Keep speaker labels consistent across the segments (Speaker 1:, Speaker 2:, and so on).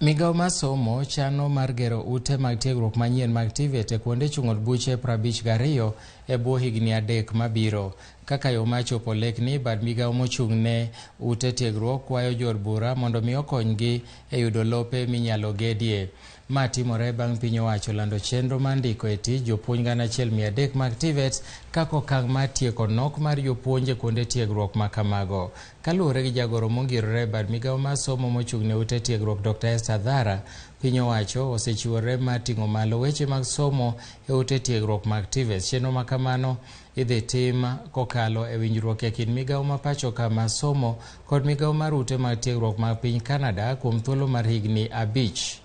Speaker 1: Migawo mar somo chano mar gero ute mag tiegruok manyien mag TVET e kuonde chung' od buche 52 e bwo higni 3 mabiro. Kaka yo mar chopo lekni, bad migawo mochung' ne ute tiegruok kwayo jood bura mondo mi okonygi e yudo lope minyalo gedie. Ma timore bang' piny owacho lando chenro mar ndiko e tich jopuonj 1300 mag TVET kaka okang' mar tieko nok mar jopuonj e kuonde tiegruok ma kamago. Kaluwore gi jagoro mongirore e bad migawo mar somo mochung' ne ute tiegruok Dr. Esther Dhara, piny owacho osechiwore mar ting'o malo weche mag somo e ute tiegruok mag TVET. Chenro ma kamano idhi tim kokalo e winjruok e kind migawo ma pacho ka mar somo kod migawo mar ute mag tiegruok mag piny Canada kuom thuolo mar higni 5.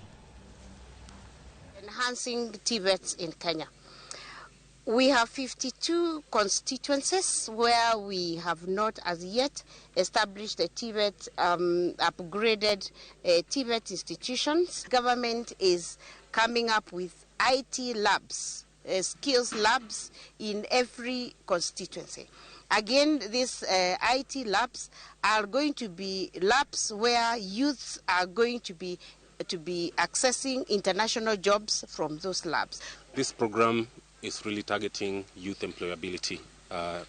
Speaker 2: Enhancing TVETs in Kenya. We have 52 constituencies where we have not as yet established a TVET, upgraded TVET institutions. Government is coming up with IT labs, skills labs in every constituency. Again, these IT labs are going to be labs where youths are going to be accessing international jobs from those labs.
Speaker 3: This program is really targeting youth employability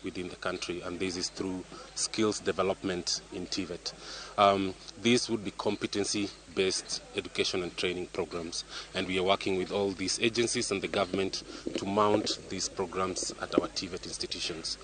Speaker 3: within the country, and this is through skills development in TVET. These would be competency-based education and training programs, and we are working with all these agencies and the government to mount these programs at our TVET institutions.